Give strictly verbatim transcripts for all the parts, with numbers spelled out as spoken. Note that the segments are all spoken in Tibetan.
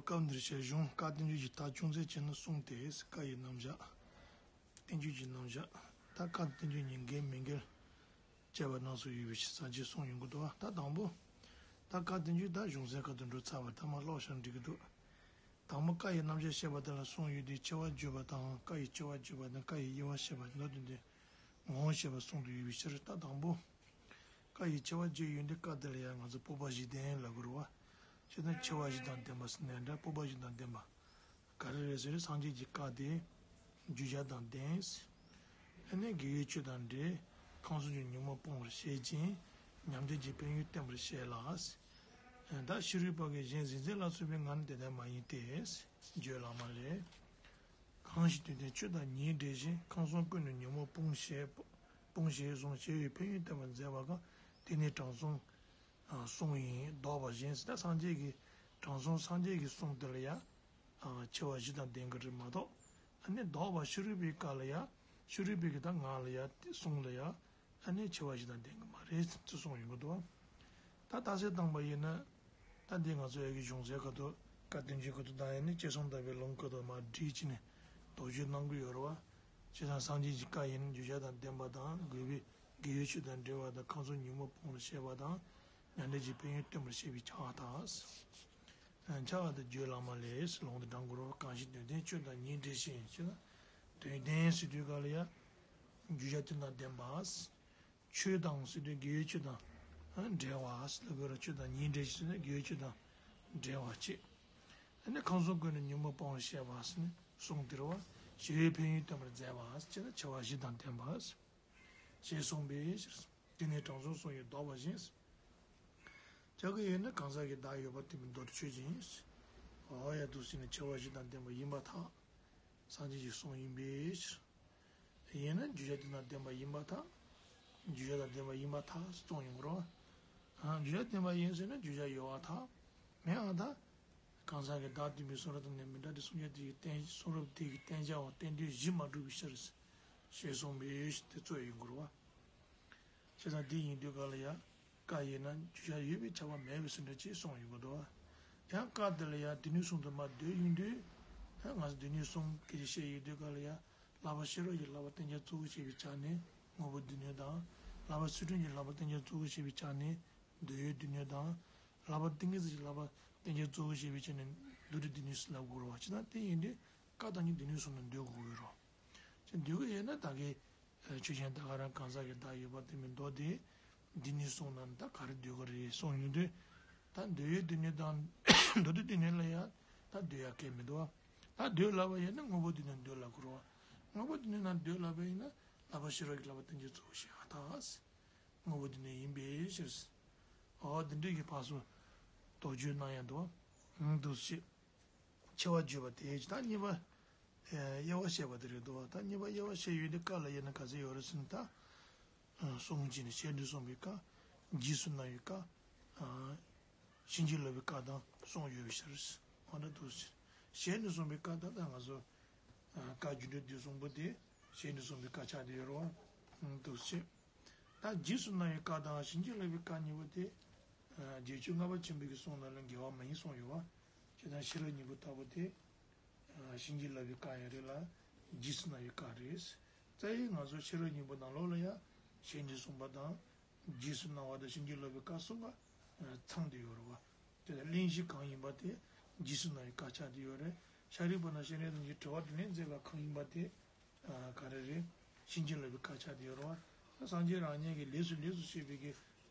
སྐབས་འདིར་ཞལ་གཞུང་བཀའ་བསྟན་བཅོས་ཀྱི་རྟགས་ཅུང་ཟད་བྱས་ན་གསུངས་ཏེ། བཀའ་ཡི་རྣམ་གཞག་བསྟན་བཅོས་ཀྱི་རྣམ་གཞག་ད་བཀའ་བསྟན་བཅོས་ཉིད་འགལ་མི་འགལ་བཅས་པ་རྣམས་སུ་ཡོད་པའི་ཕྱིར་ས་བཅད་གསུངས་ཡོང་གི་འདུག་ད་དང་པོ། ད་བཀའ་བསྟན་བཅོས་ད་གཞུང་ཚན་ཁ་ཐུག་འགྲོ་ཚར་བ་ད་མ་ཀློག་བཞག་འགྲིག་གི་འདུག་དང་པོ་བཀའ་ཡི་རྣམ་གཞག་བཤད་པ་དེ་ལ་གསུངས་ཡོད་དེ། ཆེ་བ་བརྗོད་པ་དང་བཀའ་ཡི་ཆེ་བ་བརྗོད་པ་དང་བཀའ་ཡི་དབྱེ་བ་བཤད་པ་མདོར་བསྡུས་ཏེ་ངོ་བོ་བཤད་པ་གསུངས་ཏེ་ཡོད་པའི་ཕྱིར། ད་དང་པོ། བཀའ་ཡི་ཆེ་བ་བརྗོད་ཡོད་དེ་བཀའ་དེ་ལ་ཡང་ང་ཚོ་སྤོབས་པ་བཞི་ལྡན་ལབ་དགོས་རེད་བ། བྱས་ན་ཆེ་བ་བཞི་དང་ལྡན་པ་ཟེར་ནའང་འདྲ། སྤོབས་པ་བཞི་དང་ལྡན་པ་ག་རེ་རེད་ཟེར་ན། སངས་རྒྱས་ཀྱི་བཀའ་དེ་བརྗོད་བྱ་དང་ལྡན། ཨ་ནི་དགེ་བའི་ཆོས་དང་འབྲེལ། ཁམས་གསུམ་གྱི་ཉོན་མོངས་སྤོང་བར་བྱེད་ཅིང་། ཉམས་བདེ་གྱི་ཕན་ཡོན་བསྟན་པར་བྱེད་ལ། ད་ཕྱི་རོལ་པ་གིས་གཞན་གཟེར་ཚད་ལ་སོགས་པའི་ངག་ནི་དེ་ལྟར་མ་ཡིན་ཏེ། བརྗོད་ལ་མ་རེད། གང་ཞིག་དུས་མཐའི་ཆོས་དང་ཉིད་འབྲེལ་ཞིང་ཁམས་གསུམ་ཀུན་ནས་ཉོན་མོངས་སྤོང་བྱེད་སྤོང་བྱེད་གསུངས། བྱ་བའི་ཕན་ཡོན་བསྟན་པར་མཛད་པ་གང་། དེ་ནི་དྲང་སྲོང་གསུང་ཡིན་བཟློག་པ་བཞིན། ད་སངས་རྒྱས་ཀྱི་དྲང་སྲོང་སངས་རྒྱས་ཀྱི་གསུང་དེ་ལ་ཡང་ཆེ་བ་བཞི་དང་ལྡན་གྱི་རེད་མ་གཏོགས། ཨ་ནི་བཟློག་པ་ཕྱི་རོལ་པའི་བཀའ་ལ་ཡང་ཕྱི་རོལ་པའི་གི་ད་ངག་ལ་ཡང་གསུང་ལ་ཡང་ཨ་ནི་ཆེ་བ་བཞི་དང་ལྡན་གྱི་མ་རེད་ཅེས་གསུངས་ཡོང་གི་འདུག་ད་རྟགས་གསལ་བཏང་པ་ཡིན་ན། ད་འདི་ང་ཚོ་ཡ་གི་གཞུང་ཚན་ཁ་ཐུག་བཀའ་བསྟན་བཅོས་ཁ་ཐུག་དང་ཡང་ན་བཅད་གསུམ་དག་པའི་ལུང་ཁ་ཐུག་མར་བསྒྲིལ་བྱས་ནས་དོགས་གཅོད་གནང་གི་ཡོད་རེད་བ། བྱས་ཙང་སངས་རྒྱས་ཀྱི་བཀའ་ཡིན་ན་བརྗོད་བྱ་དང་ལྡན་པ་དང་དགེ་བའི་དགེ་བའི་ཆོས་དང་འབྲེལ་བ་དང་ཁམས་གསུམ་ཉོན་མོངས་སྤོང་བར་བྱེད་པ་དང་མྱང་འདས་ཀྱི་ཕན་ཡོན་སྟོན་པར་བྱེད་པའི་བྱ་བ་དག་བྱ་བ་དེ་བརྗོད་ལ་མ་ལས་ལུང་དུ་དྲངས་དགོས་རེད་བ། གང་ཞིག་དུས་མཐའི་ཆོས་དང་ཉིད་འབྲེལ་ཞིང་ཞེ་ན། དུས་མཐའི་ཟེར་དུས་ག་ལ་ཡ། བརྗོད་བྱ་དེ་དང་ལྡན་པ། ཆོས་དང་ཟེར་དུས་དགེ་བའི་ཆོས་དང་འབྲེལ་བ་ཟེར་ལབ་དགོས་རེད། ཆོས་དང་ཉིད་འབྲེལ་ཞིང་ཟེར་ན་དགེ་བའི་ཆོས་དང་འབྲེལ་བ་བྱེད། ཨ་ནི་ཁམས་གསུམ་ཀུན་ནས་ཉོན་མོངས་སྤོང་བར་བྱེད་པ་ཟེར་ནས་གསུངས་ཏེ་རེད་བ། བྱ་བའི་ཕན་ཡོན་སྟོན་པར་མཛད་པ་ཟེར་ན་བྱ་བ་བཞི་དང་ལྡན་པ། ཞེས་གསུངས་པའི་ཕྱིར། དེ་ནི་དྲང་སྲོང་གསུང་ཡིན་བཟློག་པ་བཞིན། ཅག་གི་ཡོད་ན་གང་ཟག་གི་བདག་ཡོད་པ་དེ་མི་མདོར་ཆོས་ཅན། འོ་ཡ་འདུག་ཟེར་ནས་ཆེ་བ་བཞི་དང་ལྡན་པ་ཡིན་པར་ཐལ། སངས་རྒྱས་ཀྱི་གསུང་ཡིན་པའི་ཕྱིར། ཡིན་ན་བརྗོད་བྱ་དེ་དང་ལྡན་པ་ཡིན་པར་ཐལ། བརྗོད་བྱ་དང་ལྡན་པ་ཡིན་པར་ཐལ་གསུངས་ཡོང་གི་རེད་བ། བརྗོད་བྱ་ལྡན་པ་ཡིན་ཟེར་ན་བརྗོད་བྱ་ཡོད་པར་ཐལ། མེད་པར་ཐལ། གང་ཟག་གི་བདག་བསྟན་པའི་གསུང་རབ་དང་ནི་མི་འདྲ་སྟེ། གསུང་བྱ་དེ་ཡི་བསྟན་གསུང་རབ་དེ་ཡི་བསྟན་བྱའམ་བསྟན་དོན་གཞི་མ་གྲུབ་པའི་ཕྱིར། ཞེས་གསུངས་པའི་ཕྱིར་དེ་རྩོད་ཡོང་གི་རེད་བ། བྱས་ཙང་དེ་ཡིན་དུས་ག་ལ་ཡ། བཀའ་ཡིན་ན་བརྗོད་བྱ་ཡོད་པས་ཁྱབ་པ་མེད་པའི་ཟེར་འདྲ་ཅིག་གསུངས་ཡོང་གི་འདུག་བ། ཡང་བཀའ་དེ་ལ་ཡ་སྡེ་སྣོད་གསུམ་དུ་མ་བསྡུས་ཡོང་དུས། ཡང་ང་ཚོ་སྡེ་སྣོད་གསུམ་སྐད་ཆ་བཤད་ཡོང་དུས་ག་ལ་ཡ། ལྷག་པ་ཤེས་རབ་ཀྱི་བསླབ་པ་བསྟན་བྱ་གཙོ་བོ་བྱས་པའི་ཆ་ནས་དངོས་པོ་སྡེ་སྣོད་དང་། ལྷག་པ་ཚུལ་ཁྲིམས་ཀྱི་བསླབ་པ་བསྟན་བྱ་གཙོ་བོ་བྱས་པའི་ཆ་ནས་འདོད་ཡོན་སྡེ་སྣོད་དང་། ལྷག་པ་ཏིང་ངེ་འཛིན་གྱི་བསླབ་པ་བསྟན་བྱ་གཙོ་བོ་བྱས་པའི་ཆ་ནས་འདུ་འབྲལ་སྡེ་སྣོད་ཟེར་ལབ་དགོས་རེད་བ། བྱས་ཙང་དེ་ཡིན་དུས་བཀའ་དང་ནི་སྡེ་སྣོད་གསུམ་ལ་འདུ་དགོས་ཀྱི་རེད་བ། བྱས་འདུ་གི་ཡོད་ན་ད་གི་ཆོས་ཅན་ད་ག་རང་གང་ཟག་གི་བདག་ཡོད་པ་དེ་མི་འདོད་དེ། འདི་ནི་གསུངས་ན་ད་ག་རེ་འདོད་གི་རེད་གསུངས་ཡོང་དུས། ད་འདོད་ཡོན་སྡེ་སྣོད་དང་མདོར་བསྡུས་སྡེ་སྣོད་ལ་ཡང་ད་འདོད་ཡ་གལ་མི་འདུག་བ། ད་འདོད་ལབ་པ་ཡིན་ན་དངོས་པོ་སྡེ་སྣོད་འདོད་ལབ་དགོས་རེད་བ། དངོས་པོ་སྡེ་སྣོད་ནང་འདོད་ལབ་པ་ཡིན་ན་ལྷག་པ་ཤེས་རབ་ཀྱི་བསླབ་པ་བསྟན་བྱ་གཙོ་བོ་བྱས་པར་ཐལ། དངོས་པོ་སྡེ་སྣོད་ཡིན་པའི་ཕྱིར། འོ་འདི་འདྲའི་གི་ཕར་ཚུར་དོགས་གཅོད་གནང་ཡ་འདུག་བ། འདུག་སེ་བྱས། ཆེ་བ་བརྗོད་པ་དེ་ད་གཉིས་པ། དབྱེ་བ་བཤད་པ་དེ་རེད་འདུག་བ། ད་གཉིས་པ་དབྱེ་བ་བཤད་ཡོད་དུས་བཀའ་ལ་དབྱེ་ན་ག་ཚོད་ཡོད་རེད་ཟེར་ན་ད། གསུམ་བྱས་ནས་ཞལ་ནས་གསུངས་པའི་བཀའ། རྗེས་སུ་གནང་བའི་བཀའ། བྱིན་གྱིས་བརླབས་པའི་བཀའ་དང་གསུམ་ཡོད་པའི་ཕྱིར། འོ་ན་འདུག་སེ། ཞལ་ནས་གསུངས་པའི་བཀའ་ད་ལྟ་ང་ཚོ། བཀའ་རྒྱུད་འགྲེལ་དུས་གསུམ་པོ་དེ་ཞལ་ནས་གསུངས་པའི་བཀའ་ཆགས་བསྡད་ཡོད་རེད་བ། འདུག་སེ། ད་རྗེས་སུ་གནང་བའི་བཀའ་དང་བྱིན་གྱིས་བརླབས་པའི་བཀའ་གཉིས་པོ་དེ། རྗེས་འཇུག་ལྔ་པ་ཆེན་པོའི་གི་གསུང་རྣམས་ལ་འགལ་བ་མ་ཡིན་གསུངས་ཡོད་བ། བྱས་ཙང་ཤེས་རབ་སྙིང་པོ་ལྟ་བུ་དེ། བྱིན་གྱིས་བརླབས་པའི་བཀའ་ཡང་རེད་ལ། རྗེས་སུ་གནང་བའི་བཀའ་རེད། རྩ་བའི་ང་ཚོ་ཤེས་རབ་སྙིང་པོ་ནང་ལོགས་ལ་ཡང་ཞལ་ནས་གསུངས་པ་དང་། རྗེས་སུ་གནང་བ་དང་བྱིན་གྱིས་བརླབས་པའི་བཀའ་གསུམ་ཀ་ཚང་བསྡད་ཡོད་རེད་བ། དེ་ལ་གླེང་གཞི་གང་ཡིན་པ་དེ་རྗེས་སུ་གནང་བའི་བཀའ་ཆགས་བསྡད་ཡོད་རེད། ཤཱ་རིའི་བུ་དང་སྤྱན་རས་གཟིགས་ཀྱི་དྲི་བ་དྲིས་ལན་མཛད་པ་གང་ཡིན་པ་དེ། ག་རེ་རེད། བྱིན་གྱིས་བརླབས་པའི་བཀའ་ཆགས་བསྡད་ཡོད་རེད་བ། སངས་རྒྱས་རང་ཉིད་ཀྱིས་ལས་སུ་ལས་སུ་བཤད་པའི་གི་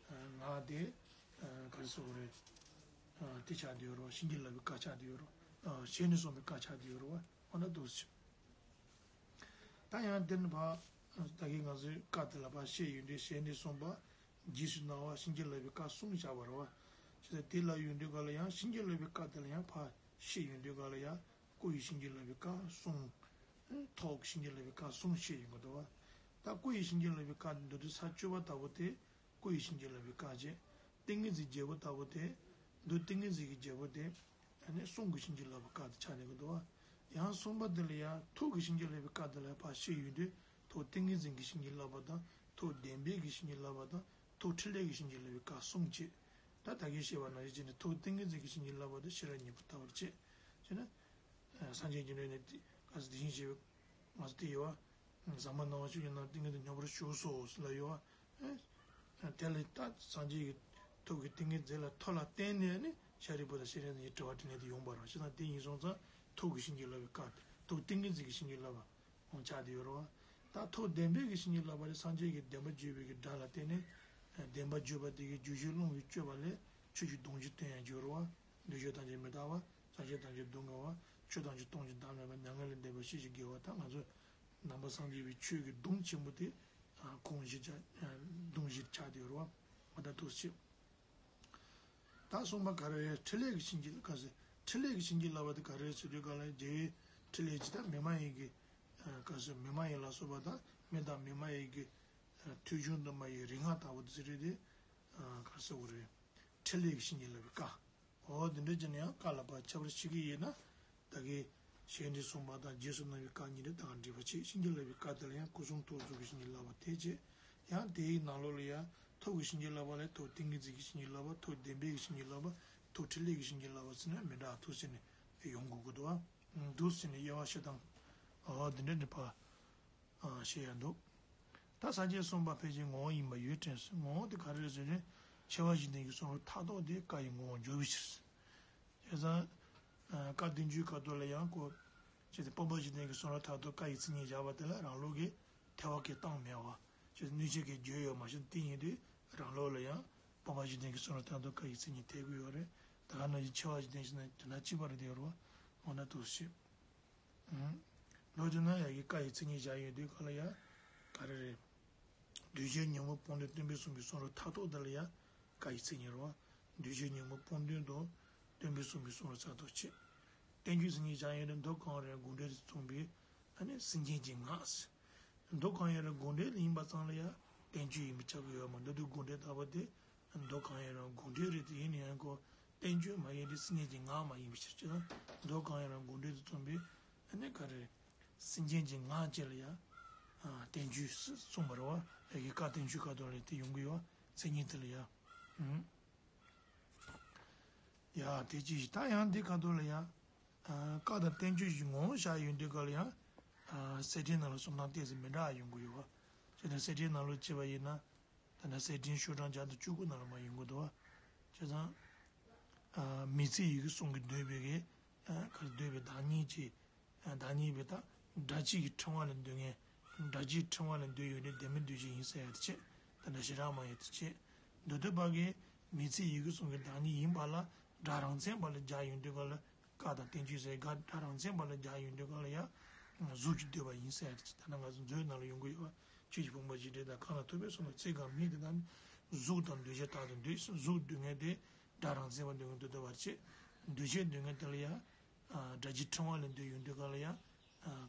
ངག་དེ་ག་རེ་ཟེར་དགོས་རེད། དེ་ཆགས་བསྡད་ཡོད་རེད་བ། བྱིན་གྱིས་བརླབས་པའི་བཀའ་ཆགས་བསྡད་ཡོད་རེད་བ། ཞལ་ནས་གསུངས་པའི་བཀའ་ཆགས་བསྡད་ཡོད་རེད་བ། འོ་ན་འདུག་སེ། ད་ཡང་དེ་ནས་ཕར་ད་གིན་ང་ཚོས་བཀའ་དེ་ལ་ཕར་བཤད་ཡོང་དུས་ཞལ་ནས་གསུངས་པ། རྗེས་སུ་གནང་བ། བྱིན་གྱིས་བརླབས་པའི་བཀའ་གསུམ་བཞག་པ་རེད་བ། བྱས་ཙང་དེ་ལ་ཡོང་དུས་ག་ལ་ཡང་བྱིན་གྱིས་བརླབས་པའི་བཀའ་དེ་ལ་ཡང་ཕར་བཤད་ཡོང་དུས་ག་ལ་ཡང་སྐུ་ཡི་བྱིན་གྱིས་བརླབས་པའི་བཀའ་གསུམ། ཐུགས་ཀྱི་བྱིན་གྱིས་བརླབས་པའི་བཀའ་གསུམ་བཤད་ཡོང་གི་འདུག་བ། ད་སྐུ་ཡི་བྱིན་གྱིས་བརླབས་པའི་བཀའ་འདི་མདོར་བསྡུས་ས་བཅུ་པ་ལྟ་བུ་དེ། སྐུ་ཡི་བྱིན་གྱིས་བརླབས་པའི་བཀའ་བྱས། ཏིང་ངེ་འཛིན་བརྒྱད་པོ་ལྟ་བུ་དེ། མདོ་ཏིང་ངེ་འཛིན་གྱི་བརྒྱད་པོ་དེ། ཨ་ནི་གསུང་གི་བྱིན་གྱིས་བརླབས་པའི་བཀའ་དེ་ཆགས་ནས་ཀྱི་འདུག་བ། ཡང་གསུམ་པ་དེ་ལ་ཡང་ཐུགས་ཀྱི་བྱིན་གྱིས་བརླབས་པའི་བཀའ་དེ་ལ་ཕར་བཤད་ཡོང་དུས་ཐུགས་ཏིང་ངེ་འཛིན་གྱི་བྱིན་གྱིས་བརླབས་པ་དང་ཐུགས་བདེན་པའི་གི་བྱིན་གྱིས་བརླབས་པ་དང་ཐུགས་ཕྲིན་ལས་ཀྱི་བྱིན་གྱིས་བརླབས་པའི་བཀའ་གསུམ་བྱས། ད་ད་གིན་བཤད་པ་ནང་བཞིན་བྱས་ནས་ཐུགས་ཏིང་ངེ་འཛིན་གྱི་བྱིན་གྱིས་བརླབས་པ་དེ་ཤེས་རབ་སྙིང་པོ་ལྟ་བུར་བྱས། ཟེར་ན། སངས་རྒྱས་བཅོམ་ལྡན་འདས་དེ་ག་ཟེར་དེ་བཞིན་གཤེགས་པའི་ང་ཚོ་དེ་ཡོད་བ། ཟབ་མོ་སྣང་བ་ཆོས་ཀྱི་སྣང་བ་ཏིང་ངེ་འཛིན་མྱུར་བར་ཞུགས་སོ་ལབ་ཡོད་བ། དེ་ལ་ད་སངས་རྒྱས་ཀྱི་ཐུགས་ཀྱི་ཏིང་ངེ་འཛིན་ལ་ཐུགས་ལ་བརྟེན་ནས་ནི་ཤཱ་རིའི་བུ་དང་ཤེས་རབ་འདི་ཉིད་དྲི་བ་དྲིས་ལན་དུ་ཡོང་བར་བྱེད་ན། དེ་ཡིན་སོང་ཙང་ཐུགས་ཀྱི་བྱིན་གྱིས་བརླབས་པའི་བཀའ་སྟེ་ཐུགས་ཏིང་ངེ་འཛིན་གྱི་བྱིན་གྱིས་བརླབས་པ་འོང་ཆགས་དེ་ཡོད་རེད་བ། ད་ཐུགས་བདེན་པའི་གི་བྱིན་གྱིས་བརླབས་པ་དེ་སངས་རྒྱས་ཀྱི་བདེན་པ་བརྗོད་པའི་གི་སྒྲ་ལ་བརྟེན་ནས། བདེན་པ་བརྗོད་པ་དེ་གི་བརྗོད་བྱའི་རླུང་གི་སྤྱོད་པ་ལས་ཆོས་ཀྱི་སྡོམ་རྒྱུན་བསྟན་ཡང་འགྱུར་བ། འདུས་བྱས་ཐམས་ཅད་མི་རྟག་པ། ས་བཅད་ཐམས་ཅད་སྡུག་བསྔལ་བ། ཆོས་ཐམས་ཅད་སྟོང་ཞིང་བདག་མེད་པ། མྱ་ངན་ལས་འདས་པ། ཤེས་བྱའི་དགེ་བ། ད་ང་ཚོ་ནང་པ་སངས་རྒྱས་པའི་ཆོས་ཀྱི་སྡོམ་ཆེན་པོ་དེ་ཁོང་བཞི་ཆ་སྡོམ་བཞིར་ཆགས་ཏེ་ཡོད་རེད་བ། ད་འདུག་སེ་བྱེད། ད་གསུམ་པ་ག་རེ་རེད། ཕྲིན་ལས་ཀྱི་བྱིན་གྱིས་ག་ཟེར། ཕྲིན་ལས་ཀྱི་བྱིན་གྱིས་བརླབས་པ་དེ་ག་རེ་རེད་ཟེར་དུས་ག་ལ་རྒྱལ་བའི་ཕྲིན་ལས་ཀྱི་ད་མི་མ་ཡིན་གྱི་ག་ཟེར་མི་མ་ཡིན་ལ་སོགས་པ་དང་མི་དང་མི་མ་ཡིན་གྱི་ཐོས་བྱུང་དུ་མ་ཡི་རིག་སྔགས་ལྟ་བུ་དེ་ཟེར་རེད་དེ། ག་ཟེར་བ་རེད། ཕྲིན་ལས་ཀྱི་བྱིན་གྱིས་བརླབས་པའི་བཀའ། འོ་དེ་འདྲ་བྱས་ན་ཡང་བཀའ་ལ་ཕར་ཁྱད་པར་ཕྱེ་གི་ཡིན་ན། ད་གིན་ཞལ་འདི་གསུངས་པ་དང་རྗེས་སུ་གནང་བའི་བཀའ་གཉིས་ལས་ད་ག་འགྲེལ་པ་བྱེད། བྱིན་གྱིས་བརླབས་པའི་བཀའ་དེ་ལ་ཡང་སྐུ་གསུང་ཐུགས་གསུམ་གྱི་བྱིན་གྱིས་བརླབས་པ་དེ་བྱེད། ཡང་དེའི་ནང་ལོགས་ལ་ཡང་ཐུགས་ཀྱི་བྱིན་གྱིས་བརླབས་པ་ལས་ཐུགས་ཏིང་ངེ་འཛིན་གྱི་བྱིན་གྱིས་བརླབས་པ། ཐུགས་བདེན་པའི་བྱིན་གྱིས་བརླབས་པ། ཐུགས་ཕྲིན་ལས་ཀྱི་བྱིན་གྱིས་བརླབས་པ་ཟེར་ན་མི་འདྲ་འདུག་ཟེར་ནས་ཡོང་དགོས་ཀྱི་འདུག་བ། འདུག་ཟེར་ནས་དབྱེ་བ་ཕྱེ་སྟངས། འོ་དེ་འདྲ་འདི་ཕར་བཤད་ཡ་འདུག་ད་ས་བཅད་གསུམ་པ་ཕལ་ཆེར་ངོ་བོ་ཡིན་པ་ཡོད་དྲན་སོང་། ངོ་བོ་དེ་ག་རེ་རེད་ཟེར་ན། ཆེ་བ་བཞི་ལྡན་གྱི་གསུང་རབ་མཐའ་སྟོབས་དེ་བཀའ་ཡི་ངོ་བོར་འཇོག་པའི་ཕྱིར། བྱས་ཙང་། བཀའ་བསྟན་བཅོས་ཁ་ཐོག་ལ་ཡང་ཁོ། བྱས་ཙང་སྤོབས་པ་བཞི་ལྡན་གྱི་གསུང་རབ་མཐའ་སྟོབས་བཀའ་ཡི་མཚན་ཉིད་བཞག་པ་དེ་ལ་རང་ལུགས་ཀྱི་ཐལ་བ་གི་བཏང་མེད་པ། བྱས་ཙང་སྣོད་བཅུད་ཀྱི་བརྗོད་ཡོད་མ་ཞིག་དེ་ཡིན་དུས་རང་ལུགས་ལ་ཡང་སྤོབས་པ་བཞི་ལྡན་གྱི་གསུང་རབ་མཐའ་སྟོབས་བཀའ་ཡི་མཚན་ཉིད་ཐེབས་ཀྱི་ཡོད་རེད། ད་ག་ནང་བཞིན་ཆེ་བ་བཞི་ལྡན་ཞིག་ན་དོན་དག་གཅིག་པ་རེད་དེ་ཡོད་རེད་བ། འོ་ན་འདུག་སེ་བྱེད། ལོ་དེ་ན་ཡ་གི་བཀའ་ཡི་མཚན་ཉིད་བཞག་ཡོད་དུས་ག་ལ་ཡ། ག་རེ་རེད། གདུལ་བྱའི་ཉོན་མོངས་སྤོང་དོན་སྟོན་པའི་གསུང་གི་གསུང་རབ་མཐའ་སྟོབས་དེ་ལ་ཡ། བཀའ་ཡི་མཚན་ཉིད་རེད་བ། གདུལ་བྱའི་ཉོན་མོངས་སྤོང་དོན་དང་། སྟོན་པའི་གསུང་གི་གསུང་རབ་མཐའ་སྟོབས་བྱེད། བསྟན་བཅོས་མཚན་ཉིད་བཞག་ཡོད་དུས་མདོ་གང་རུང་དགོངས་འགྲེལ་དུ་མཚུངས་པའི། ཨ་ནི་སེམས་ཅན་གྱི་ངག་ཟེར། མདོ་གང་ཡིན་རུང་དགོངས་འགྲེལ་ཡིན་པ་ཙམ་ལ་ཡང་བསྟན་བཅོས་ཡིན་པ་ཆགས་ཀྱི་ཡོད་མ་འདུག་དུས་དགོངས་འགྲེལ་ལྟ་བུ་དེ། མདོ་གང་ཡིན་རུང་དགོངས་འགྲེལ་རེད་དེ་ཡིན་ན་ཡང་ཁོ་བསྟན་བཅོས་མ་ཡིན་ཏེ་སེམས་ཅན་གྱི་ངག་མ་ཡིན་པའི་ཕྱིར། བྱས་ཙང་མདོ་གང་ཡིན་རུང་དགོངས་འགྲེལ་དུ་མཚུངས་པའི་ཨ་ནི་ག་རེ། སེམས་ཅན་གྱི་ངག་ཅིག་ལ་ཡང་བསྟན་བཅོས་གསུངས་པ་རེད་བ། ཡ་གི་བཀའ་བསྟན་བཅོས་ཁ་ཐོག་ལ་དེ་ཡོང་གི་ཡོད་བ། མཚན་ཉིད་དེ་ལ་ཡང་། ཡ་དེ་ཅི་ཞིག་ད་ཡང་འདི་ཁ་ཐོག་ལ་ཡང་། བཀའ་དང་བསྟན་བཅོས་ཀྱི་ངོ་བོ་བཞག་ཡོང་དུས་སྐབས་ལ་ཡང་། གསེར་ཕྲེང་ནང་ལ་གསུང་སྟངས་ཏོག་ཙམ་མི་འདྲ་བ་ཡོང་གི་ཡོད་བ། བྱས་ཙང་གསེར་ཕྲེང་ནང་ལོགས་བྱས་པ་ཡིན་ན། ད་ནི་གསེར་ཕྲེང་ཤོག་གྲངས་བརྒྱ་དང་བཅུ་དགུ་ནང་ལ་མར་ཡོང་གི་འདུག་བ། བྱས་ཙང་། མི་ཚེ་ཡི་གེ་གསུང་གི་འདོད་པའི་གི། གར་འདོད་པའི་བདག་ཉིད་ཀྱི། བདག་ཉིད་པའི་ད། སྒྲ་གཅིག་གི་ཕྲེང་བ་ལ་འདོད་མཁན། སྒྲ་གཅིག་ཕྲེང་བ་ལ་འདོད་ཡོད་ན་ལྡན་མིན་འདུ་བྱེད་ཡིན་ཟེར་ཡ་དེ་བྱས། ད་ནི་ཞེ་དྲག་མ་ཡོད་དེ་བྱས། མདོ་སྡེ་པ་གིས་མི་ཚེ་ཡི་གེ་གསུང་གི་བདག་ཉིད་ཡིན་པ་ལ་སྒྲ་རང་མཚན་པ་ལ་སྦྱར་ཡོང་དུས་སྐབས་ལ་བཀའ་དང་བསྟན་བཅོས་ཟེར་ག་སྒྲ་རང་མཚན་པ་ལ་སྦྱར་ཡོང་དུས་སྐབས་ལ་ཡང་། གཟུགས་ཀྱི་འདོད་པ་ཡིན་ཟེར་ཡ་དེ་བྱས། ད་ནི་ང་ཚོ་མཛོད་ནང་ལ་ཡོང་གི་ཡོད་པ། ཆོས་ཀྱི་ཕུང་པོ་བཞི་འབྲེལ་དང་གང་ལ་ཐུག་པའི་གསུང་ལ་ཚིག་གམ་མིང་དེ་དག་ནི། གཟུགས་དང་འདུ་བྱེད་དག་ཏུ་འདོད། གཟུགས་འདོད་མཁན་དེ་སྒྲ་རང་མཚན་པ་འདོད་མཁན་དེ་འདོད་པར་བྱེད། འདུ་བྱེད་འདོད་མཁན་དེ་ལ་ཡང་། སྒྲ་གཅིག་ཕྲེང་བ་ལ་འདོད་ཡོང་དུས་སྐབས་ལ་ཡང་།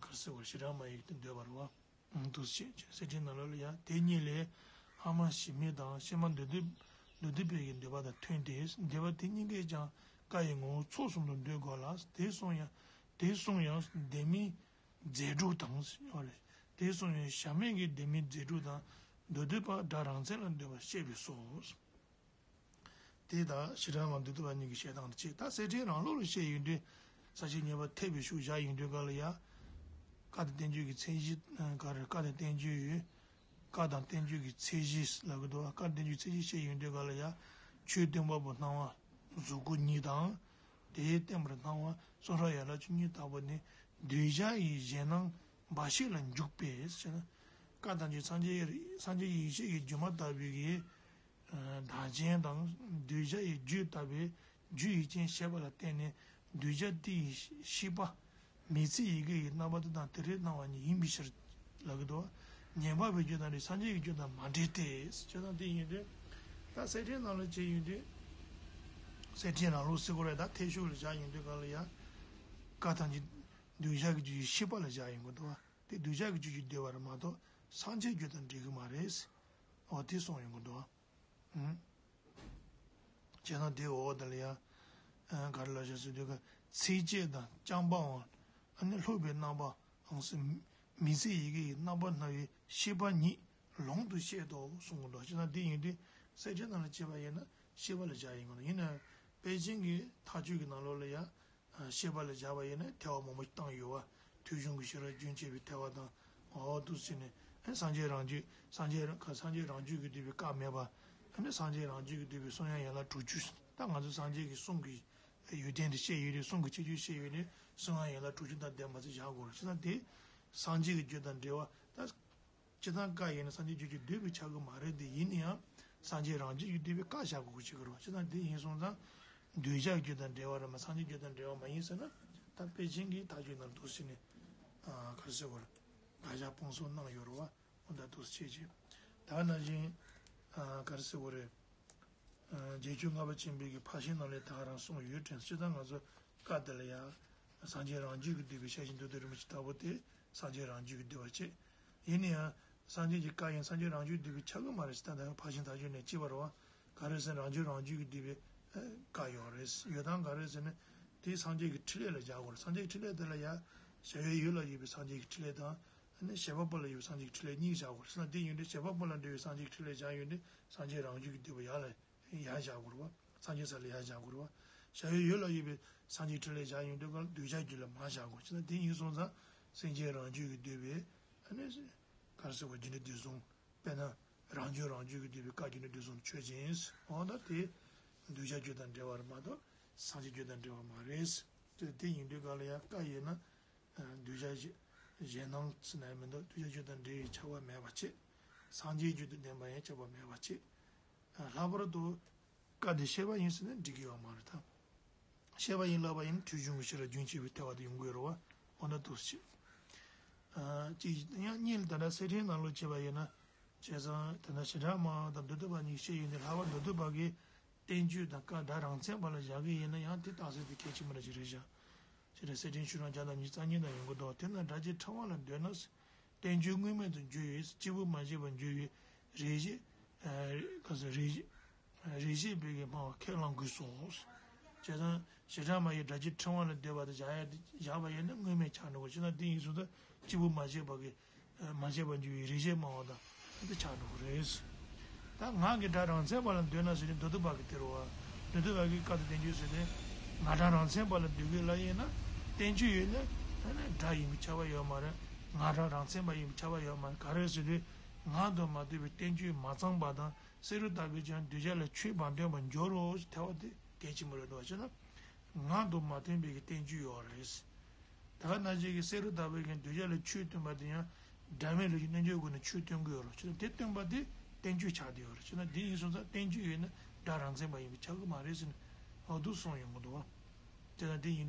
གར་ཟེར་བ་ཞེ་དྲག་མ་ཡོད་དེ་འདོད་པ་རེད་བ། འདུག་སེ་བྱས། གསེར་ཕྲེང་ནང་ལོགས་ལ་ཡང་དེ་གཉིས་ལས། ལྷག་མ་གཞི་མེད་དང་ཕྱི་མ་མདོ་སྡེ། མདོ་སྡེ་པའི་གི་འདོད་པ་དང་མཐུན་ཏེ། འདོད་པ་དེ་གཉིས་ཀས་ཀྱང་བཀའ་ཡི་ངོ་བོ་ཚོགས་གསུམ་དུ་འདོད་དགོས་ལ། དེ་གསུངས་ཡང་། དེ་གསུངས་ཡང་ལྡན་མིན་རྫས་གྲུབ་དང་ཟེར་བ་རེད། དེ་གསུངས་ཡང་གཞན་མིན་གྱི་ལྡན་མིན་རྫས་གྲུབ་དང་། མདོ་སྡེ་པ་སྒྲ་རང་མཚན་ལ་འདོད་པ་བཤད་པས་སོ། དེ་ལྟར་ཞེ་དྲག་ངང་མདོ་སྡེ་པ་གཉིས་ཀྱི་བཤད་སྟངས་དེ་བྱས། ད་གསེར་ཕྲེང་རང་ལུགས་ལ་བཤད་ཡོང་དུས། ས་བཅད་གཉིས་པ་འཐད་པའི་ཤུགས་བཞག་ཡོང་དུས་སྐབས་ལ་ཡང་། བཀའ་དང་བསྟན་བཅོས་ཀྱི་མཚན་གཞི། ག་རེ། བཀའ་དང་བསྟན་བཅོས་ཡོད། བཀའ་དང་བསྟན་བཅོས་ཀྱི་མཚན་གཞི་ལབ་ཀྱི་འདུག་བ། བཀའ་དང་བསྟན་བཅོས་ཀྱི་མཚན་གཞི་བཤད་ཡོང་དུས་སྐབས་ལ་ཡང་། ཆོས་སྟོན་པ་པོ་སྣང་བ་གཟུགས་སྐུ་ཉིད་དང་། དེས་བསྟན་པར་སྣང་བ་གསུང་རབ་ཡན་ལག་བཅུ་གཉིས་ལྟ་བུ་ནི་གདུལ་བྱ་ཡི་གཞན་སྣང་འབའ་ཞིག་ལ་འཇུག་པས་ཟེར་ན། བཀའ་དང་བསྟན་བཅོས་སངས་རྒྱས། སངས་རྒྱས་ཡེ་ཤེས་ཀྱི་སྒྱུ་མ་ལྟ་བུའི་གི། བདག་རྐྱེན་དང་གདུལ་བྱ་ཡི་རྒྱུད་ལྟ་བུའི་རྒྱུ་ཡུལ་ཅན་བཤད་པ་ལ་བརྟེན་ནས་གདུལ་བྱ་དེ་ཡི་ཤེས་པ། མི་ཚེ་ཡི་གེ་ཡི་རྣམ་པ་དེ་དང་དེ་རེ་སྣང་བ་ཉིད་ཡིན་པའི་ཕྱིར་ལབ་ཀྱི་འདུག་ཉན་པ་པོའི་རྒྱུད་དང་ནི་སངས་རྒྱས་ཀྱི་རྒྱུད་དང་མ་འབྲེལ་ཏེ། བྱས་ཙང་དེ་ཡིན་དུས། ད་གསེར་ཕྲེང་ནང་ལ་བྱས་ཡོང་དུས། གསེར་ཕྲེང་ནང་ལོགས་སེ་གོ་རེ་ད་འཐད་ཤུགས་ལ་བཞག་ཡོང་དུས་སྐབས་ལ་ཡང་། བཀའ་དང་གི་གདུལ་བྱ་གི་རྒྱུད་ཀྱི་ཤེས་པ་ལ་བཞག་ཡོང་གི་འདུག་བ། དེ་གདུལ་བྱ་གི་རྒྱུད་ཀྱི་འདོད་པ་རེད་མ་གཏོགས་སངས་རྒྱས་རྒྱུད་དང་འབྲེལ་གི་མ་རེད། འོ་དེ་གསུངས་ཡོང་གི་འདུག་བ། ཨུམ། བྱས་ན་དེའི་འོག་དེ་ལ་ཡང་། ཨ། ག་རེ་ལབ་བཞག་ཟེར་དུས་ཀ་ཚིགས་བཅད་དང་རྐྱང་པའང་། ཨ་ནི་ལྷུག་པའི་རྣམ་པའང་ཟེར། མི་ཚེ་ཡི་གེ་ཡི་རྣམ་པ་སྣང་བའི་ཤེས་པ་ཉིད་ལོང་དུ་བཤད་དོ་གསུང་གི་འདུག་བྱས་ན་དེ་ཡིན་དུས་གསེར་ཕྲེང་ནང་ལ་བྱས་པ་ཡིན་ན་ཤེས་པ་ལ་བཞག་ཡིན་གོ་ན། ཡིན་ན་པཎ་ཆེན་གྱི་མཐའ་དཔྱོད་ཀྱི་ནང་ལོགས་ལ་ཡང་། བཤད་པ་ལ་བཞག་པ་ཡིན་ན་ཐལ་བ་མང་པོ་བཏང་ཡོད་བ། ཐོས་བྱུང་གི་ཤེས་རབ་རྒྱུན་ཆད་པའི་ཐལ་བ་དང་། འོ་འདུག་ཟེར་ནས་ཨ་སངས་རྒྱས་རང་རྒྱུད་སངས་རྒྱས་རང་སངས་རྒྱས་རང་རྒྱུད་ཀྱིས་བསྡུས་པའི་བཀའ་མེད་པ། ཨ་ནི་སངས་རྒྱས་རང་རྒྱུད་ཀྱིས་བསྡུས་པའི་གསུང་དབྱངས་ཡན་ལག་དྲུག་ཅུ། ད་ང་ཚོ་སངས་རྒྱས་ཀྱི་གསུང་གི་ཡོན་ཏན་དེ་བཤད་ཡོད་རེད། གསུང་གི་ཁྱད་ཆོས་བཤད་ཡོད་རེད། གསུང་དབྱངས་ཡན་ལག་དྲུག་ཅུ་དང་ལྡན་པ་ཚོ་བཞག་དགོས་རེད། བྱས་ན་དེ་སངས་རྒྱས་ཀྱི་རྒྱུད་དང་འབྲེལ་བ་ད། སྤྱིར་བཏང་བཀའ་ཡིན་ན་སངས་རྒྱས་རྒྱུད་ཀྱིས་བསྡུས་པ་ཆགས་ཀྱི་མ་རེད་དེ། ཡིན་ན་ཡང་སངས་རྒྱས་རང་རྒྱུད་ཀྱིས་བསྡུས་པའི་བཀའ་བཞག་དགོས་ཀྱི་ཆགས་ཀྱི་རེད་བ། བྱས་ཙང་དེ་ཡིན་སོང་ཙང་གདུལ་བྱ་རྒྱུད་དང་འབྲེལ་བ་རེད་མ་སངས་རྒྱས་རྒྱུད་དང་འབྲེལ་བ་མ་ཡིན་ཟེར་ན། ད་པཎ་ཆེན་གྱིས་མཐའ་དཔྱོད་ནང་འདུག་ཟེར་ནས་ག་རེ་ཟེར་དགོས་རེད། དགག་བཞག་སྤོང་གསུམ་གནང་ཡོད་རེད་བ། འོ་ད་འདུག་སེ་བྱས་རྗེས་ད་ནང་བཞིན་ག་རེ་ཟེར་དགོས་རེད། རྗེས་སྤྱོད་ལྔ་པ་ཆེན་པོའི་གི་ཕར་ཕྱིན་ནང་ལས་ད་ག་རང་གསུངས་ཡོད་དྲན། སྤྱིར་བཏང་ང་ཚོ་བཀའ་འདི་ལ་ཡང་སངས་རྒྱས་རང་རྒྱུད་ཀྱིས་བསྡུས་པའི་ཕྱག་ཆེན་མདོ་སྡེ་རིན་པོ་ཆེ་ལྟ་བུ་དེ་སངས་རྒྱས་རང་རྒྱུད་ཀྱིས་བསྡུས་པ་བྱེད། ཡིན་ན་ཡང་སངས་རྒྱས་ཀྱི་བཀའ་ཡང་སངས་རྒྱས་རང་རྒྱུད་བསྡུས་པའི་ཆགས་ཀྱི་མ་རེད་ཟེར། ད་ལྟ་ཕར་ཕྱིན་ཐག་ཆོད་ནས་ཅི་བར་བ་ག་རེ་ཟེར་རང་རྒྱུད་རང་རྒྱུད་ཀྱིས་བསྡུས་པའི་བཀའ་ཡོད་རེད། ཡོད་སྟངས་ག་རེ་ཟེར་ན་དེ་སངས་རྒྱས་ཀྱི་ཕྲིན་ལས་ལ་བཞག་དགོས་རེད། སངས་རྒྱས་ཀྱི་ཕྲིན་ལས་དེ་ལ་ཡང་བྱ་བའི་ཡུལ་ལ་ཡོད་པའི་སངས་རྒྱས་ཀྱི་ཕྲིན་ལས་དང་། ཨ་ནི་བྱེད་པ་པོ་ལ་ཡོད་པའི་སངས་རྒྱས་ཀྱི་ཕྲིན་ལས་གཉིས་བཞག་དགོས་ཟེར་ན། དེ་ཡིན་དུས་བྱེད་པ་པོ་ལ་འབྲེལ་བའི་སངས་རྒྱས་ཀྱི་ཕྲིན་ལས་བཞག་ཡོང་དུས་སངས་རྒྱས་རང་རྒྱུད་ཀྱིས་བསྡུས་པ་ཡར་ལ་ཡར་བཞག་དགོས་རེད་བ། སངས་རྒྱས་ས་ལ་ཡར་བཞག་དགོས་རེད་བ། བྱ་བའི་ཡུལ་ལ་ཡོད་པའི་སངས་རྒྱས་ཀྱི་ཕྲིན་ལས་བཞག་ཡོང་དུས་གང་ལ་གདུལ་བྱ་རྒྱུད་ལ་མར་བཞག་དགོས་ཟེར་ན། དེ་ཡིན་སོང་ཙང་སེམས་ཅན་རང་རྒྱུད་ཀྱིས་བསྡུས་པའི་ཨ་ནི་ག་རེ་ཟེར་བ་རྒྱུ་འབྲས་དུས་གསུམ། དཔེར་ན་རང་རྒྱུད་རང་རྒྱུད་ཀྱིས་བསྡུས་པའི་བཀའ་རྒྱུ་འབྲས་དུས་གསུམ་ཆོས་ཅན། འོ་ད་དེ་གདུལ་བྱ་རྒྱུད་དང་འབྲེལ་བ་རེད་མ་གཏོགས་སངས་རྒྱས་རྒྱུད་དང་འབྲེལ་བ་མ་རེད། དེ་དེ་ཡིན་དུས་གང་ལ་ཡང་བཀའ་ཡོད་ན། གདུལ་བྱ་གཞན་སྣང་ཟེར་ན་ཡང་མི་འདུག་གདུལ་བྱ་རྒྱུད་དང་འབྲེལ་བའི་ཆགས་པ་མེད་པ་བྱེད། སངས་རྒྱས་རྒྱུད་དུ་ལྡན་པ་ཡང་ཆགས་པ་མེད་པ་བྱེད། ལྷག་པར་དུ་བཀའ་འདི་བཤད་པ་ཡིན་ཟེར་ན་འགྲིག་གི་ཡོད་མ་རེད་ད། བཤད་པ་ཡིན་ལབ་པ་ཡིན་ན་ཐོས་བྱུང་གི་ཤེས་རབ་རྒྱུན་ཆད་པའི་ཐལ་བ་དེ་ཡོང་གི་ཡོད་རེད་བ། འོ་ན་འདུག་སེ་བྱེད། གཅིག་ཡང་གཉིས་ལ་ད་ལྟ་གསེར་ཕྲེང་ནང་ལོགས་བྱས་པ་ཡིན་ན། བྱས་ཙང་དེ་ན་བྱེ་བྲག་སྨྲ་བ་དང་མདོ་སྡེ་པ་གཉིས་བཤད་ཡོད་ནས། ལྷག་པར་མདོ་སྡེ་པ་གིས་བསྟན་བཅོས་དང་བཀའ་སྒྲ་རང་མཚན་པ་ལ་བཞག་གི་ཡིན་ན་ཡང་དེ་རྟགས་གསལ་དེ་གལ་ཆེན་པོ་འདྲ་ཞིག་རེད་ཤག་བྱས་ཙང་གསེར་ཕྲེང་ཤོག་གྲངས་བརྒྱ་དང་ཉི་ཤུ་རྩ་གཉིས་ན་ཡོང་གི་འདུག་དེ་ན་སྒྲ་གཅིག་ཕྲེང་བ་ལ་འདོད་ན། བསྟན་བཅོས་དངོས་མེད་དུ་འགྱུར་བས་སྐྱེས་བུ་མ་སྐྱེས་པར་འགྱུར་བའི་རིགས་ཤེས། ག་ཟེར་རིགས་ཤེས། རིགས་ཤེས་པའི་གི་སྨྲ་བ་ཁས་བླང་དགོས་སོ། བྱས་ཙང་བྱེ་བྲག་སྨྲ་བའི་སྒྲ་གཅིག་ཕྲེང་བ་ལ་འདོད་པ་དེ་བཞག་ཡ་དེ་བཞག་པ་ཡིན་ན་དངོས་མེད་ཆགས་འགྲོ་གི། བྱས་ཙང་དེ་ཡིན་སོང་ཙང་སྐྱེས་བུ་མ་སྐྱེས་པ་གི་མ་སྐྱེས་པར་འགྱུར་བའི་རིགས་ཤེས་སྨྲ་བ་དང་དེ་ཆགས་འགྲོ་གི་རེད། ད་ངག་གི་སྒྲ་རང་མཚན་པ་ལ་འདོད་ན་ཟེར་ནས་མདོ་སྡེ་པ་གི་དེ་རེད་བ། མདོ་སྡེ་པ་གི་བཀའ་དང་བསྟན་བཅོས་ཟེར་ནས་ངག་སྒྲ་རང་མཚན་པ་ལ་འདོད་གི་ལབ་ཡིན་ན། བསྟན་བཅོས་ཡོད་ན་ཨ་ནི་སྒྲ་ཡིན་པས་ཁྱབ་པ་ཡོད་མ་རེད། ངག་སྒྲ་རང་མཚན་པ་ཡིན་པས་ཁྱབ་པ་ཡོད་མ་རེད། ག་རེ་ཟེར་དུས་ངག་དང་མ་ལྡན་པའི་བསྟན་བཅོས་མ་ཚང་པ་དང་། བསེ་རུ་ལྟ་བུས་ཀྱང་གདུལ་བྱ་ལ་ཆོས་མ་སྟོན་པར་འགྱུར་རོ་ཟེར་ཐལ་བ་དེ་གལ་ཆེན་པོ་རེད་འདུག་བ། བྱས་ན་ངག་དང་མ་མཐུན་པའི་གི་བསྟན་བཅོས་ཡོད་རེད། ད་ག་ནང་བཞིན་གྱི་བསེ་རུ་ལྟ་བུས་ཀྱང་གདུལ་བྱ་ལ་ཆོས་སྟོན་པ་དེ་ཡང་སྒྲ་མེད་ལུགས་ཀྱི་རྣལ་འབྱོར་སྒོ་ནས་ཆོས་སྟོན་གྱི་ཡོད་རེད། བྱས་ན་དེ་སྟོན་པ་དེ་བསྟན་བཅོས་ཆགས་བསྡད་ཡོད་རེད། བྱས་ན་དེ་ཡིན་སོང་ཙང་བསྟན་བཅོས་ཡོད་ན་སྒྲ་རང་མཚན་པ་ཡིན་པས་ཁྱབ་ཀྱི་མ་རེད་ཟེར་ནས་འོ་འདུག་གསུངས་ཡོང་གི་འདུག་བ། བྱས་ན་དེ་ཡིན་དུས།